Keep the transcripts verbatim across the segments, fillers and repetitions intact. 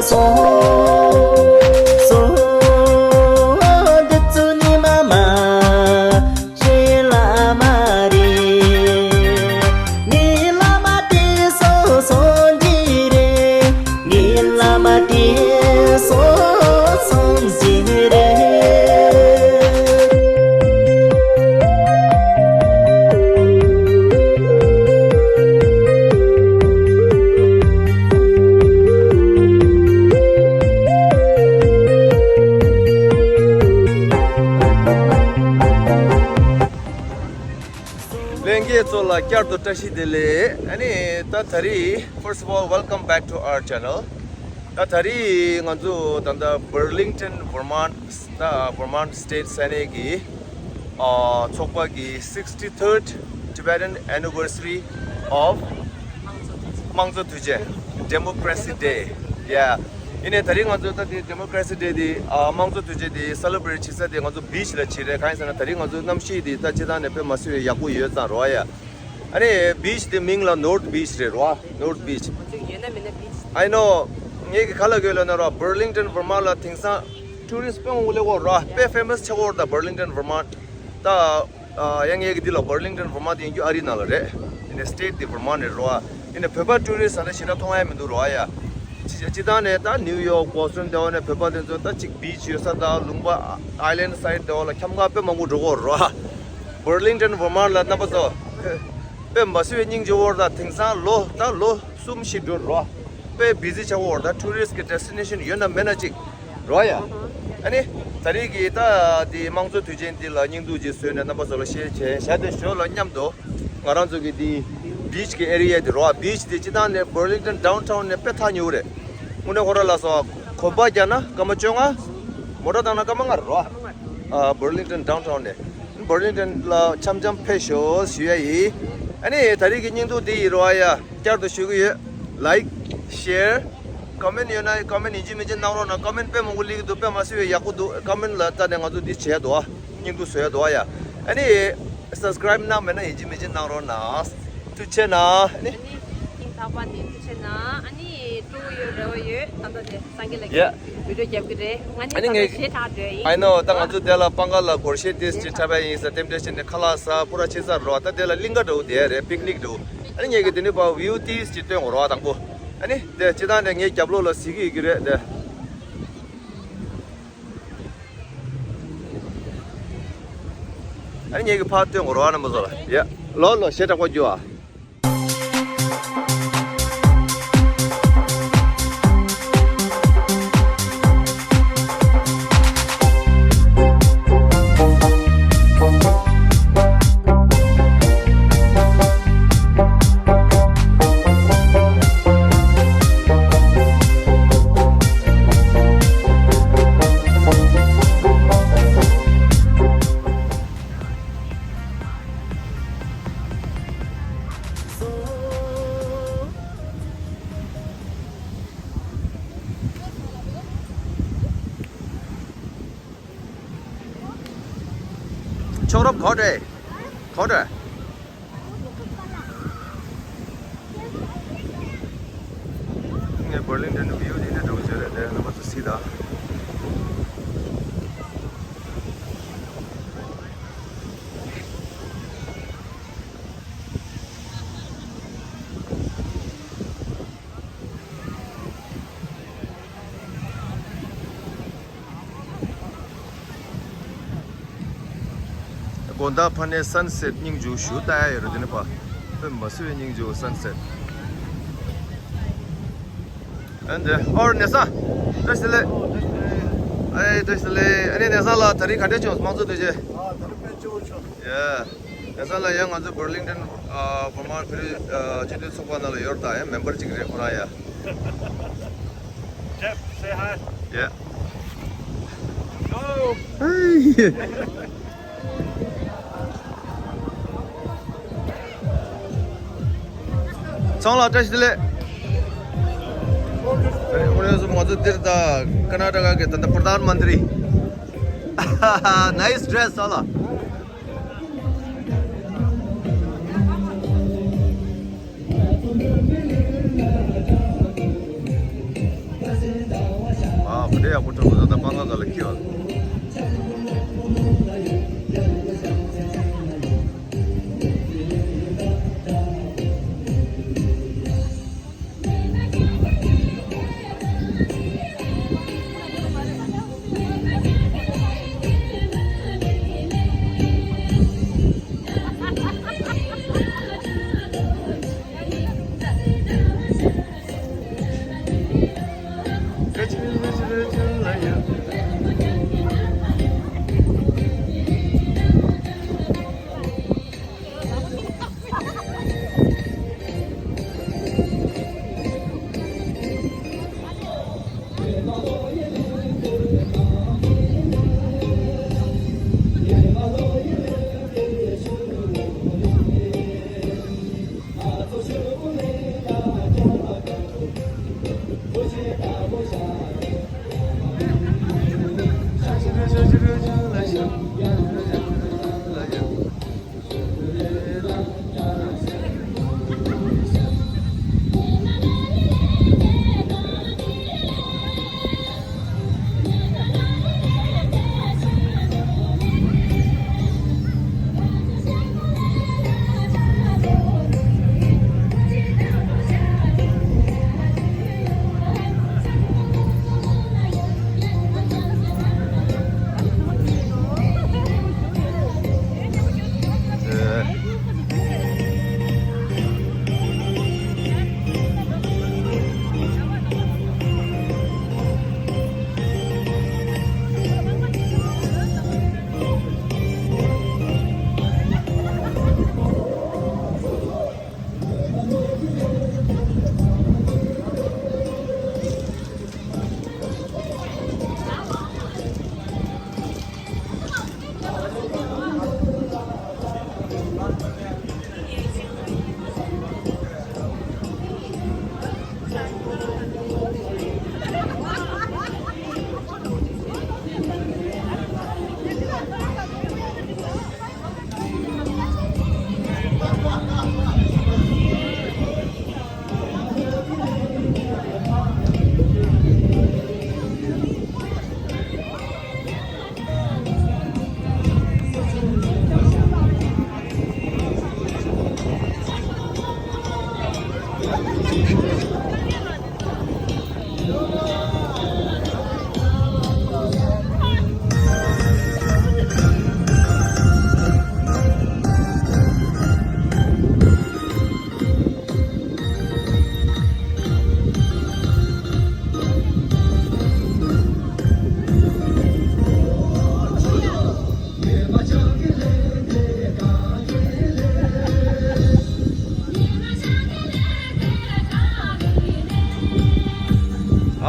སོང་སོང་། འདི་ཚོ་ནི་མ་མ་ཤེས་ལ་མ་རེད། ངའི་བླ་མ་དེ་སོང་སོང་གི་རེད། ངའི་བླ་མ་དེ་སོང་སོང་གི་རེད། ལྷན་རྒྱས་ཚོ་ལ་བསྐྱར་དུ་བཀྲ་ཤིས་བདེ་ལེགས། ཨ་ནི་ད་ད་རེས། First of all, welcome back to our channel. ད་ད་རེས་ང་ཚོ་ད་ལྟ་Burlington, Vermont, ད་Vermont State ས་གནས་ཀྱི་ཨ་ཚོགས་པ་གི་sixty-third Tibetan anniversary of དམངས་གཙོ་དུས་ཆེན། Democracy Day. Yeah. ཡིན་ནའི་ད་རེས་ང་ཚོ་ད་དེ་Democracy Day དེ་ཨ་དམངས་གཙོ་དུས་ཆེན་དེ་celebrate བྱེད་ས་དེ་ང་ཚོ་beach ལ་བྱེད་རེད། གང་ཡིན་ཟེར་ན་ད་རེས་ང་ཚོ་གནམ་གཤིས་དེ་ད་སྤྱིར་བཏང་ནས་དཔེ་མ་སྲིད་པའི་ཡག་པོ་ཡོད་ཙང་རོ་ཨ་ཡ། ཨ་ནི་beach དེ་མིང་ལ་North Beach རེད་རོ། North Beach. ང་ཚོ་ཡོད་ན་མེད་ན་beach། I know. ངས་ཀྱི་ག་ལ་གོ་ལ་ན་རོ། Burlington, Vermont ལ་དེང་སང་tourist དཔེ་མང་པོ་སླེབས་ཡོད་རོ། དཔེ་famous ཆགས་ཡོད་རེད་ད་Burlington, Vermont ད། ཨ་ཡང་ངས་ཀྱི་འདི་ལ་Burlington, Vermont དེ་ཡིན་རྒྱུ་ཨ་རི་ནང་ལ་རེད། ཡིན་ནའི་state དེ་Vermont རེད་རོ། ཡིན་ནའི་བོད་པ་tourist ཟེར་ན་ཞེ་དྲག་མཐོང་ཡ་མི་འདུག་རོ་ཨ་ཡ། སྤྱི་སྤྱིར་བཏང་ནས་ད་New York, Boston དེ་བ་ནས་བོད་པ་དེ་ཚོ་ད་ཅིག་beach ཡོད་ས་དང་ལུང་པ་island side དེ་བ་ལ་འཁྱམ་ག་དཔེ་མང་པོ་འགྲོ་གི་ཡོད་རེད་རོ། Burlington, Vermont ལ་རྣམ་པ་ཚོ་དཔེ་མ་སྲིད་པའི་སྙིང་རྗེ་པོ་རེད། ད་དེང་སང་ལོ་ད་ལོ་གསུམ་བཞི་འགྲོ་རོ། དཔེ་busy ཆགས་ཡོད་རེད། ད་tourist གི་destination ཡོད་ན་མེད་ན་ཅིག་རོ་ཡ། ཨ་ནི་ད་རེས་ཀྱི་ད་དེ་དམངས་གཙོ་དུས་ཆེན་འདི་ལ་སྙིང་སྡུག་ཅིག་བཟོས་ནས་རྣམ་པ་ཚོ་ལ་share བྱས་བཞག་དེ་ཞོར་ལ་མཉམ་དུ། ང་རང་ཚོ་གི་འདི་beach གི་area དེ་རོ། Beach དེ་སྤྱིར་བཏང་ནས་Burlington downtown ནས་དཔེ་ཐག་ཉེ་བོ་རེད། དངོས་གནས་ཁོ་རང་ལ་སོགས་གོམ་པ་རྒྱག་ན་སྐར་མ་བཅོ་ལྔ། མོ་ཊ་བཏང་ན་སྐར་མ་ལྔ་རེད་རོ། ཨ་Burlington downtown ནས། Burlington ལ་འཆམ་འཆམ་ཕེབས་ཤོག་ཞུ་ཡ་ཡིན། ཨ་ནི་ད་རེས་ཀྱི་སྙིང་སྡུག་འདི་ཡིན་རོ་ཨ་ཡ། བསྐྱར་དུ་ཞུ་གི་ཡོད། Like, share, comment ཡོད་ན་comment ཡིན་གཅིག་མིན་གཅིག་གནང་རོགས་གནང་། Comment དཔེ་མང་པོ་སླེབས་ཀྱི་འདུག་དཔེ་མ་སྲིད་པའི་ཡག་པོ་འདུག Comment ལ་ལྟ་ནས་ང་ཚོ་འདི་བྱས་འདུག་ཨ། སྙིང་སྡུག་བཟོ་ཡ་འདུག་ཨ་ཡ། ཨ་ནི་subscribe གནང་མེད་ན་ཡིན་གཅིག་མིན་གཅིག་གནང་རོགས་གནང་། ཐུགས་རྗེ་ཆེ་གནང་། ཨ་ནི། ཨ་ནི་སྙིང་ཐག་པ་ནས་ཐུགས་རྗེ་གནང་། ཨ་ནི་སྤྲོ་པོ་ཡོད་རེ་བ་ཡོད། ད་ལྟ་དེ་སངས་རྒྱས་ལགས་ཀྱིས་Yeah. video རྒྱབ་ཀྱི་རེད། ང་ཨ་ནི་ནི་ད་ངས་ལྟ་ཞེ་དྲག་འདོད་ཡིན། I know. ད་ང་ཚོ་དེ་ལ་སྤང་ཁ་ལ་སྒོར་གཞས་ཏིས་ཅིག་འཁྲབ་པ་ཡིན་ས་རྟེན་འབྲེལ་བྱས་ནས་ཁ་ལག་ཟ་སྤུ་ར་ཆེ་ས་རོ། ད་དེ་ལ་གླིང་ག་འགྲོ་དེ་རེད། Picnic འགྲོ། ཨ་ནི་ངས་ཀྱི་དེ་ནི་པ་view ཏིས་ཅིག་སྟོན་དགོས་རོ་དང་པོ། ཨ་ནི་དེ་སྤྱིར་བཏང་ནས་ངའི་རྒྱབ་ལོགས་ལ་གཟིགས་ཀྱི་ཡོད་ཀྱི་རེད་དེ། ཨ་ནི་ངས་ཀྱི་ཕར་སྟོན་དགོས་རོ་ཨ་ནི་མོ་ཟོ་ལ་ཡ། ལོ་ལོ་ཞེ་དྲག་པོ་རྒྱུ་ཨ། ཆོག་རོབ་གོ་དྲེ། གོ་དྲེ། ངས་Burlington view འདི་ནས་འགྲོ་གི་ཡོད་རེད་དེ་རྣམ་པ་ཚོ་གཟིགས་དང་། དགོང་དག་ཕ་ནས་sunset སྙིང་རྗེ་ཞུ་ལྟ་ཡ་ཡོད་རེད། དེ་ནི་ཕ་དཔེ་མ་སྲིད་པའི་སྙིང་རྗེ་sunset། ཨན་དེ་ཨོར་ནེ་སང་། བཀྲ་ཤིས་བདེ་ལེགས། ཨེ་བཀྲ་ཤིས་བདེ་ལེགས། ཨ་ནི་ནེ་སང་ལ་ད་རིང་ག་འདྲས་བྱུང་དམངས་གཙོ་དུས་ཆེན། ཨ་ད་རིང་དཔེ་སྐྱིད་པོ་བྱུང་། ཡ། ནེ་སང་ལ་ཡང་ང་ཚོ་Burlington ཨ་Vermont བོད་རིགས་ཨ་སྤྱི་མཐུན་ཚོགས་པ་ནང་ལ་ཡོད་རེད་ད། ཡང་member གཅིག་རེད་ཁོ་རང་ཡ། Jeff, say hi. Yeah. Go. Hey. ཚང་ལ་བཀྲ་ཤིས་བདེ་ལེགས། དངོས་གནས་སུ་ང་ཚོ་འདིར་ད་ཀར་ནཱ་ཊ་ཀ་གི་ད་ལྟ་པྲ་དྷཱན་མན་ཏྲི། Nice dress ཚང་ལ། དེ་ཡག་པོ་བྲོ་བ་ད་ལྟ་པང་ཁ་ག་ལ་ཁྱེར་བ།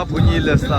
ཨ་བུ་གཉིས་ལས་ས།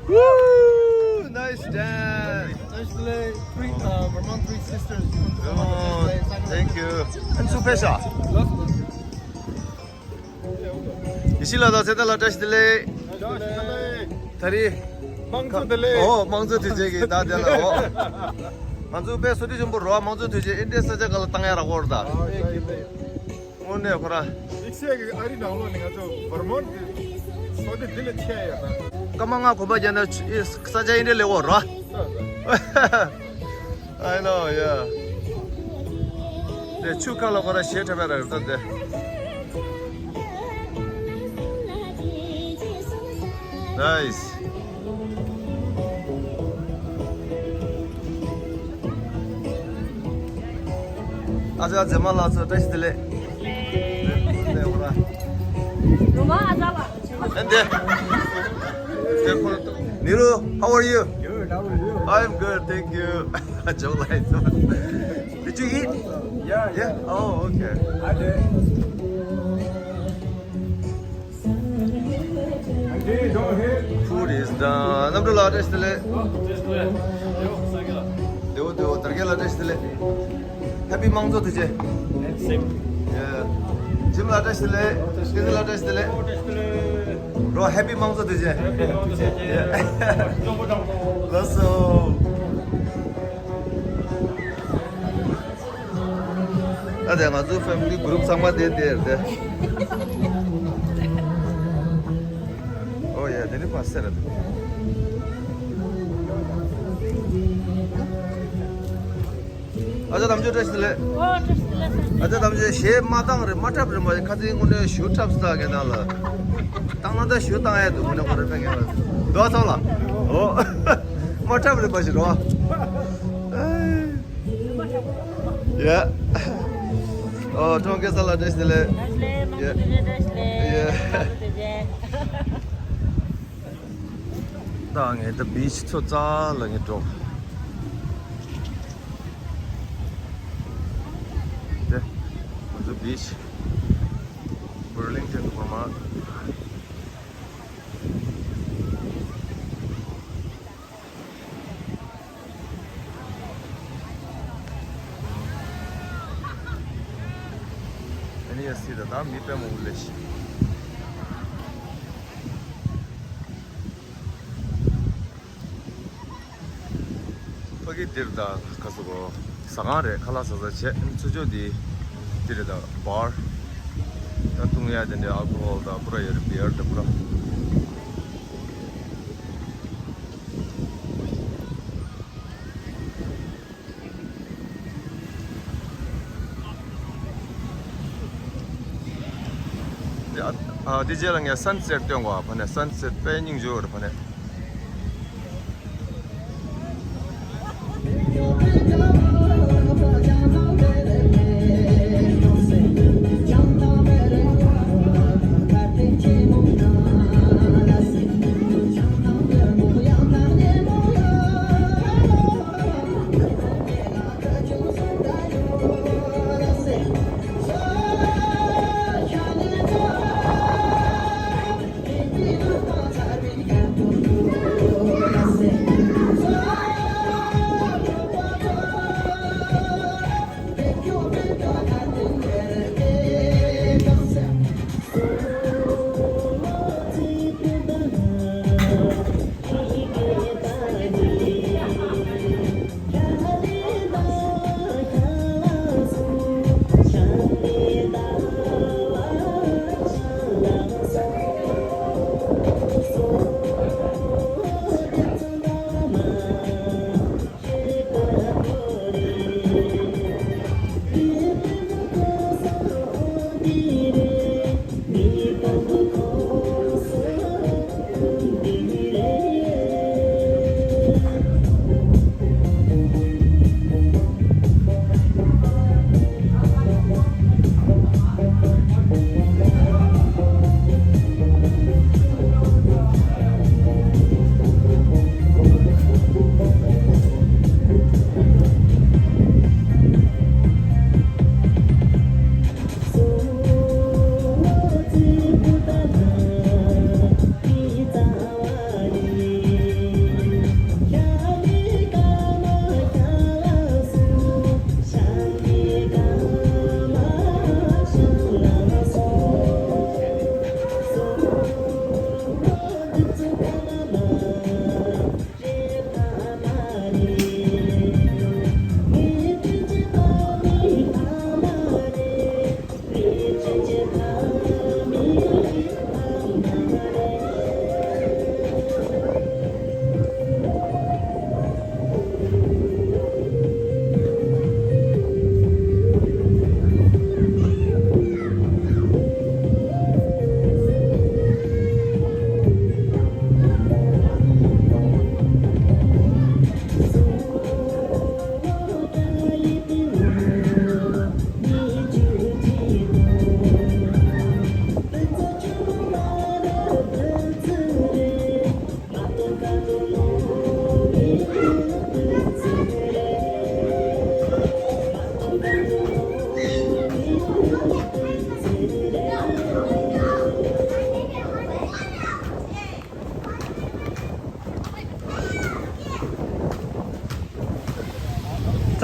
Woo! Nice dance. Actually, three, uh, Vermont Three Sisters. Oh, thank you. And Supesha. ཡེ་ཤེས་ལགས་དང་ཚེ་བརྟན་ལགས་བཀྲ་ཤིས་བདེ་ལེགས། ད་རེས། དམངས་གཙོ་བདེ་ལེགས། ཨོ་དམངས་གཙོ་དུས་ཆེན་གྱི་ཟླ་དེ་ལ་ཨོ། ང་ཚོ་དཔེ་བསོད་བདེ་ཆེན་པོ་རོ། དམངས་གཙོ་དུས་ཆེན་ཨིན་ཌི་ཡ་ས་ཆ་ག་ལ་བཏང་ཡ་རག་གོ་ར་ད། དངོས་གནས་ཁོ་རང་། ཡེ་ཤེས་ཀྱི་ཨ་རི་ནང་ལོགས་ནས་ང་ཚོ་བར་མོན་གྱི་བསོད་བདེ་འདི་ལས་ཆེ་ཡ་ད། སྐར་མ་ལྔ་གོམ་པ་རྒྱག་ན་ས་ཆ་ཨིན་ཌི་ཡ་ལས་འོ་རོ། I know, yeah. དེ་ཆུ་ཁ་ལ་ཁོ་ར་ཞེ་ཁྲ་བས་ར་ད་དེ། Nice. ཨ་ཅག་མཛེས་མ་ལགས་ཚོ་བཀྲ་ཤིས་བདེ་ལེགས། བདེ་ལེགས་འོ་ར། རུ་མ་ཨ་ཅག་ལགས། ཨ་འདི། Niru, how are you? Good, how are you? I'm good, thank you. Joke like that. Did you eat? Yeah, yeah. Oh, okay. I did. Food is done. Nam la test le. Deo deo target la test le. Happy Mangzo to je. Same. Yeah. Jim la test le. Jim la test le. Bro, happy Mangzo to je. Happy Mangzo to je. Yeah. Lasso. ཨ་དེ་ང་ཚོའི་ཕེ་མི་ལི་གུ་རུབ་ཚང་མ་དེ་དེར་དེ། ཨོ་ཡ་དེ་ནི་པ་སེ་ར་དེ། ཨ་ཅག་དམ་ཆོས་བཀྲ་ཤིས་བདེ་ལེགས། ཨོ་བཀྲ་ཤིས་བདེ་ལེགས། ཨ་ཅག་དམ་ཆོས་གཞས་མ་བཏང་རེད་མ་འཁྲབ་རེད་མ་རེད། ཁ་སང་དངོས་གནས་ཞུ་འཁྲབ་སྟག་གི་ནང་ལ་བཏང་ན་ད་ཞུ་བཏང་ཡ་འདུག་དངོས་གནས་ཁོ་རེ་ཕན་གི་ཡ་འདུག་ཨ་ཚང་ལ། ཨོ་མ་འཁྲབ་རེད་མ་ཞིག་རོ། Yeah. Oh, Tongke Sala Dreshle. Dreshle, Mangkok Dreshle. Yeah. ད་ངས་ད་བིཆ་ཚོ་རྩ་ལ་ངས་འགྲོ། དེ་ང་ཚོ་བིཆ་བུར་ལིང་ཊོན་དུ་བར་མ། ཨ་ནི་ཡ་སི་ད་ད་མི་དཔེ་མང་པོ་ལས་ཤི། ཕ་གི་འདིར་ད་ག་སོ་གོ་ཟ་ཁང་རེད། ཁ་ལག་ཟ་ཟ་བྱས། ཚུར་ཕྱོགས་འདི་འདི་རེད། ད་བར་ད་བཏུང་ཡ་དེ་འདྲའི་ཨལ་ཀོ་ཧོལ་ད་པུ་ར་ཡོད་རེད། བི་ཡར་ད་པུ་ར། ཨ་དེ་རྗེས་ལ་ངས་སན་སེཊ་སྟོན་གོ་ཨ་ཕ་ནས། སན་སེཊ་དཔེ་སྙིང་རྗེ་པོ་རེད་ཕ་ནས།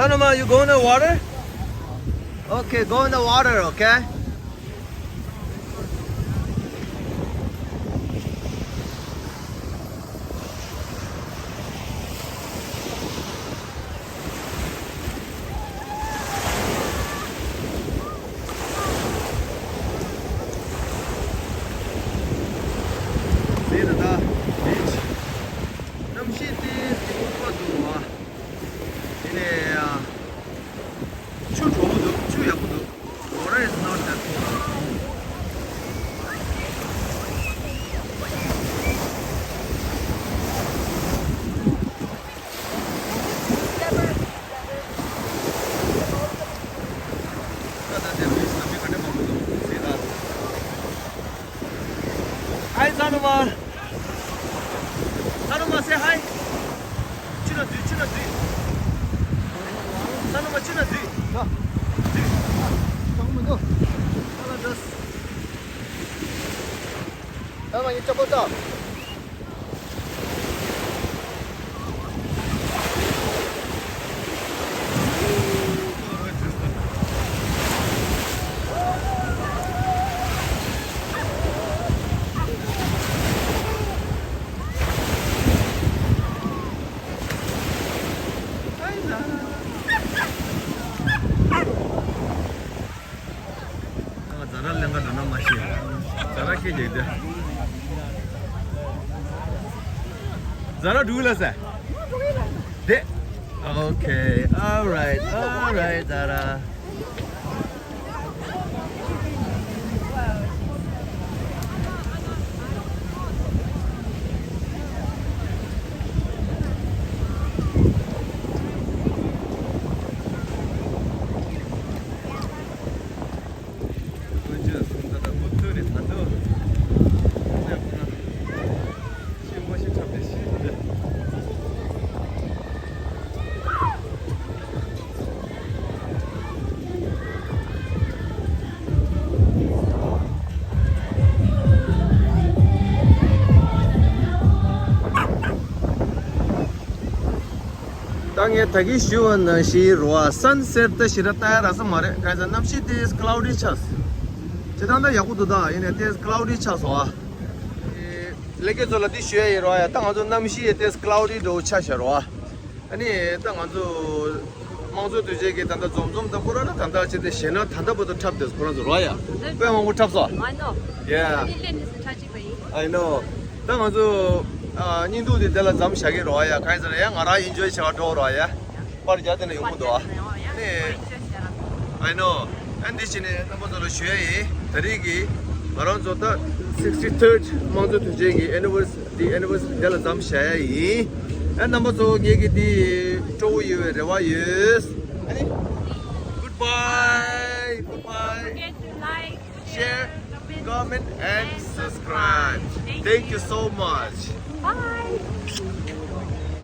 Sanuma, you go in the water? Okay, go in the water, okay? ཟེར་ད་ད་བིཆ། གནམ་གཤིས་ཏོག་ཙམ་སྐྱིད་པོ་འདུག་བ། དེ་ནས་ཆུ་དྲོ་པོ་འདུག་ཆུ་ཡག་པོ་འདུག Water is not that cold. Hi, Sanuma. Sanuma, say hi. ཕྱི་ལ་འཛུལ། ཕྱི་ལ་འཛུལ། Sanuma། ཕྱི་ལ་འཛུལ། འཛུལ། ད་མ་ཉི་ཅག་པོ་ད། ཛ་ར་ལེན་ག་འགྲོ་ན་མ་ཤེས། ཛ་ར་ཁྱེད་ཀྱིས་དེ། ཛ་ར་འགྲོ་གི་ལ་ཟེར། དེ། Okay, all right, all right, ཛ་ར། ད་ངས་ད་གིན་ཞུས་པ་ནང་བཞིན་རོ་ཨ། སན་སེཊ་ད་ཞེ་དྲག་ལྟ་ཡ་རག་ས་མ་རེད། གང་ཡིན་ཟེར་ན་གནམ་གཤིས་ཏོག་ཙམ་ཀླའུ་ཌི་ཆགས་སོང་། སྤྱིར་བཏང་ད་ཡག་པོ་འདུག་ད་ཡིན་ནའི་ཏོག་ཙམ་ཀླའུ་ཌི་ཆགས་སོང་ཨ། ལས་ཀའི་ཚོ་ལ་འདི་ཞུ་ཡ་ཡིན་རོ་ཨ། ད་ང་ཚོ་གནམ་གཤིས་ཏོག་ཙམ་ཀླའུ་ཌི་འདྲ་བོ་ཆགས་བཞག་རོ་ཨ། ཨ་ནི་ད་ང་ཚོ་དམངས་གཙོ་དོལ་རྒྱལ་གྱི་ད་ལྟ་འཛོམས་འཛོམས་ད་ཁོ་རང་ལ་ད་ལྟ་ཅི་སྟེ་ཞེ་ན་ད་ལྟ་བར་དུ་འཁྲབ་བསྡད་ཁོ་རང་ཚོ་རོ་ཡ། དཔེ་མང་པོ་འཁྲབ་སོང་། I know. Yeah. I know. ད་ང་ཚོ་ཨ་བརྙན་ཐུང་དེ་དེ་ལ་མཚམས་བཞག་གི་རོ་ཡ། གང་ཡིན་ཟེར་ན་ཡ་ང་རང་ཨེན་ཇོའི་བྱེད་པ་འགྲོ་རོ་ཡ། པར་རྒྱག་དེ་ནས་ཡོང་གི་འདུག་ཨ། ནས། I know. ཨ་འདི་བྱས་ནས་རྣམ་པ་ཚོ་ལ་ཞུ་ཡ་ཡིན། ད་རེས་ཀྱི་ང་རང་ཚོ་ད་sixty-third དམངས་གཙོ་དོལ་རྒྱལ་གྱི་anniversary དེ་anniversary དེ་ལ་མཚམས་བཞག་ཡ་ཡིན། ཨ་རྣམ་པ་ཚོ་ངེད་ཀྱི་དེ་སྤྲོ་བོ་ཡོད་པའི་རེ་བ་ཡོད། ཨ་ནི། Goodbye, goodbye. Forget to like, share, comment and subscribe. Thank you so much. Bye.